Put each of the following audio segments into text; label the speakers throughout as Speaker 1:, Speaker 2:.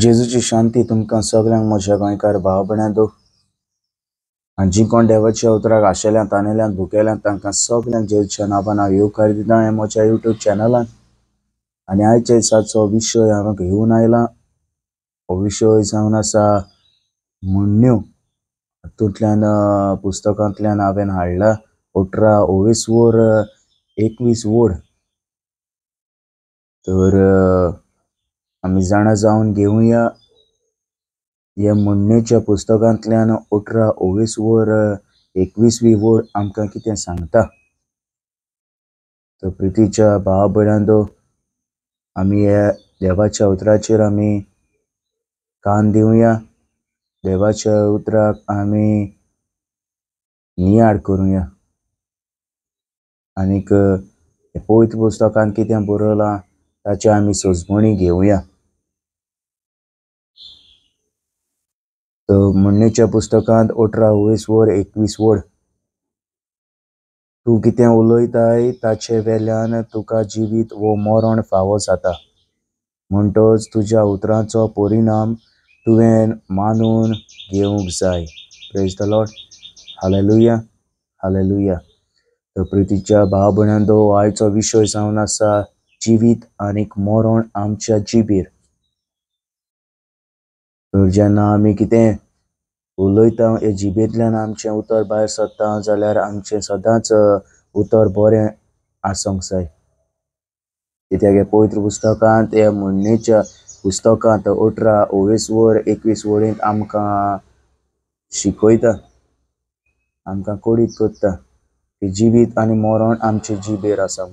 Speaker 1: जेजूची शांती तुमकां सगल्यांक म्हज्या गोंयकार भाव भयणांनो आनी जी कोण देवाच्या उतराक आशेल्यात तानेल्यात भुकेल्यात तांकां सगल्यांक जेजूच्या नांवान हांव येवकार दिता हे म्हज्या युट्यूब चॅनलान. आनी आयच्या दिसाचो विशय हांव घेवन आयला, हो विशय जावन आसा म्हण्ण्यो. हातूंतल्यान पुस्तकांतल्यान हांवें हाडला 18 ओवेसवर 21 वड. तर आमी जाणा जावन घेवया ह्या म्हणणेच्या पुस्तकांतल्यान 18 ओवेसवर 21वी वड आमकां कितें सांगता. तर प्रितीच्या भाव भयणांनो, आमी ह्या देवाच्या उतराचेर आमी कान दिवया, देवाच्या उतराक आमी नियाळ करुया आनीक पवित्र पुस्तकान कितें बरयलां ताचें आमी सजमणी घेवया. तर म्हणणेच्या पुस्तकांत 18 ओवेसवर 21 वड, तूं कितें उलयताय ताचे वेल्यान तुका जिवीत वो मरण फावो जाता, म्हणटच तुज्या उतरांचो परिणाम तुवें मानून घेवंक जाय. Praise the Lord, hallelujah, hallelujah. तर प्रितीच्या भाव भयणांनो, आयचो विशय जावन आसा जिवीत आनीक मरण आमच्या जिबेर. तर जेन्ना आमी कितें उलयता हे जिबेंतल्यान आमचें उतर भायर सरता जाल्यार आमचें सदांच उतर बरें आसूंक जाय. कित्याक हे पवित्र पुस्तकांत ह्या म्हणणेच्या पुस्तकांत 18 ओवेसवर 21 वळींत आमकां शिकयता, आमकां कोडीत करता की जिवीत आनी मरण आमचे जिबेर आसा.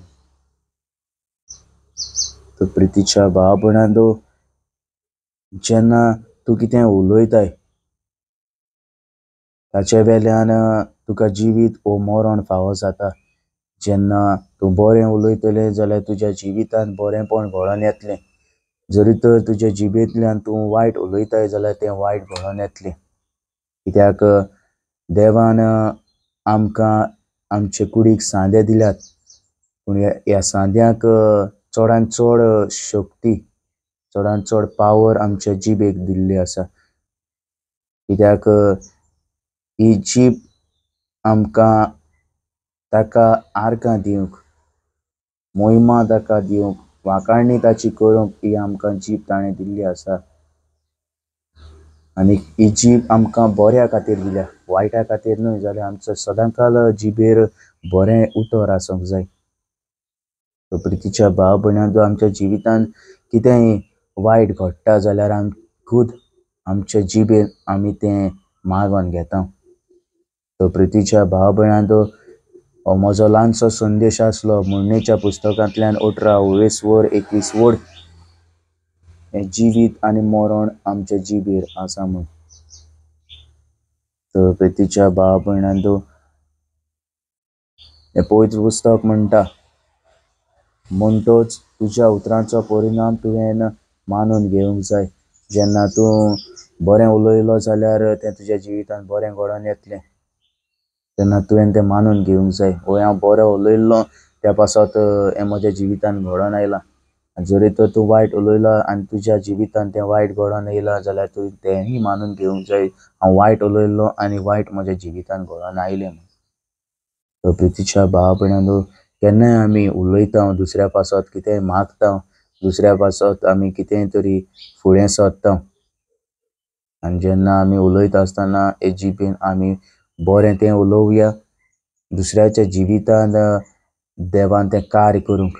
Speaker 1: तर प्रितीच्या भाव भयणांनो, जेन्ना तूं कितें उलयताय ताचे वेल्यान तुका जिवीत वो मरण फावो जाता. जेन्ना तूं बरें उलयतलें जाल्यार तुज्या जिवितांत बरेंपण घडोवन येतलें. जरी तर तुज्या जिबेंतल्यान तूं वायट उलयताय जाल्यार तें वायट घडोवन येतलें. कित्याक देवान आमकां आमचे कुडीक सांदे दिल्यात, पूण ह्या सांद्यांक चडान चड शक्ती, चडान चड पावर आमच्या जिबेक दिल्ली आसा. कित्याक ही जीब आमकां ताका आर्गां दिवंक, मोहिमा ताका दिवंक, वाखाणणी ताची करूंक ही आमकां जीब ताणें दिल्ली आसा. आनी ही जीब आमकां बऱ्या खातीर दिल्या, वायटा खातीर न्हय. जाल्यार आमचो सदांकाल जिबेर बरें उतर आसूंक जाय. प्रितीच्या भाव भयणांनो, आमच्या जिवितांत कितेंय वायट घडटा जाल्यार आम खूद आमच्या जिबेन आमी तें मागोन घेता. तर प्रितीच्या भाव भयणांनो, हो म्हजो ल्हानसो संदेश आसलो म्हणणेच्या पुस्तकांतल्यान 18 ओवेसवर 21 वड, हें जिवीत आनी मरण आमच्या जिबेर आसा म्हूण. तर प्रितीच्या भाव भयणांनो, हें पवित्र पुस्तक म्हणटा, म्हणटच तुज्या उतरांचो परिणाम तुवें मानून घेवंक जाय. जेन्ना तूं बरें उलयलो जाल्यार तें तुज्या जिवितांत बरें घडोवन येतलें, तेन्ना तुवें तें मानून घेवंक जाय. वय हांव बरो उलयल्लो त्या पासत हें म्हज्या जिवितांत घडोवन आयलां. जरी तर तूं वायट उलयला आनी तुज्या जिवितांत तें वायट घडोवन येयलां जाल्यार तुवें तेंय मानून घेवंक जाय, हांव वायट उलयल्लो आनी वायट म्हज्या जिवितांत घडोवन आयलें म्हूण. तर प्रितीच्या भाव भयणांनो, केन्नाय आमी उलयता, दुसऱ्या पासत कितेंय मागता, दुसऱ्या पासत आमी कितेंय तरी फुडें सरता, आनी जेन्ना आमी उलयता आसतना हे जिबेन आमी बरें तें उलोवया, दुसऱ्याच्या जिवितांत देवान तें कार्य करूंक,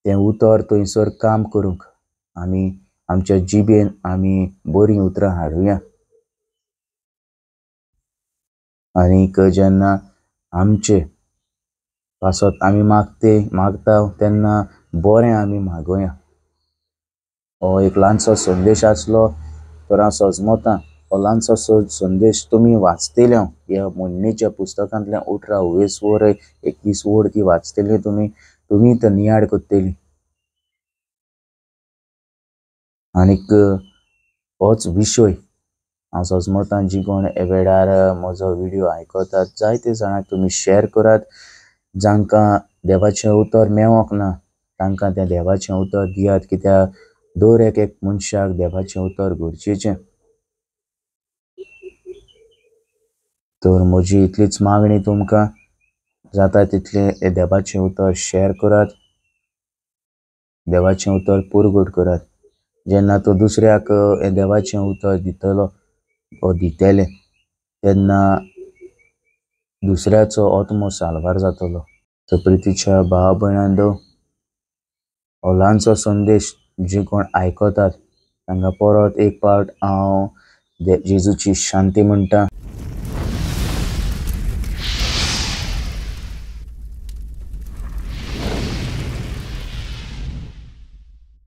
Speaker 1: तें उतर थंयसर काम करूंक आमी आमच्या जिबेन आमी बरीं उतरां हाडुया. आनीक जेन्ना आमचे पासत आमी मागता तेन्ना बरें आमी मागोया. हो एक ल्हानसो संदेश आसलो. तर हांव सजमतां हो ल्हानसो संदेश तुमी वाचतले. ह्या म्हणणेच्या पुस्तकांतल्यान 18 ओवेसवर 21 वड ती वाचतली तुमी, तुमी तर नियाळ करतली. आनीक होच विशय हांव सजमतां जी कोण हे वेळार म्हजो व्हिडियो आयकतात जायते जाणांक तुमी शेअर करात. जांकां देवाचें उतर मेवोंक ना तांकां तें देवाचें उतर दियात. कित्याक दर एक एक मनशाक देवाचें उतर गरजेचें. तर म्हजी इतलीच मागणी तुमकां, जाता तितलें देवाचें उतर शेअर करात, देवाचें उतर पुरगट करात. जेन्ना तूं दुसऱ्याक देवाचें उतर दितलो वो दितलें तेन्ना दुसऱ्याचो आत्मो साल्वार जातलो. तर प्रितीच्या भाव भयणांनो, हो ल्हानसो संदेश जे कोण आयकतात तांकां परत एक पावट हांव जेजूची शांती म्हणटा.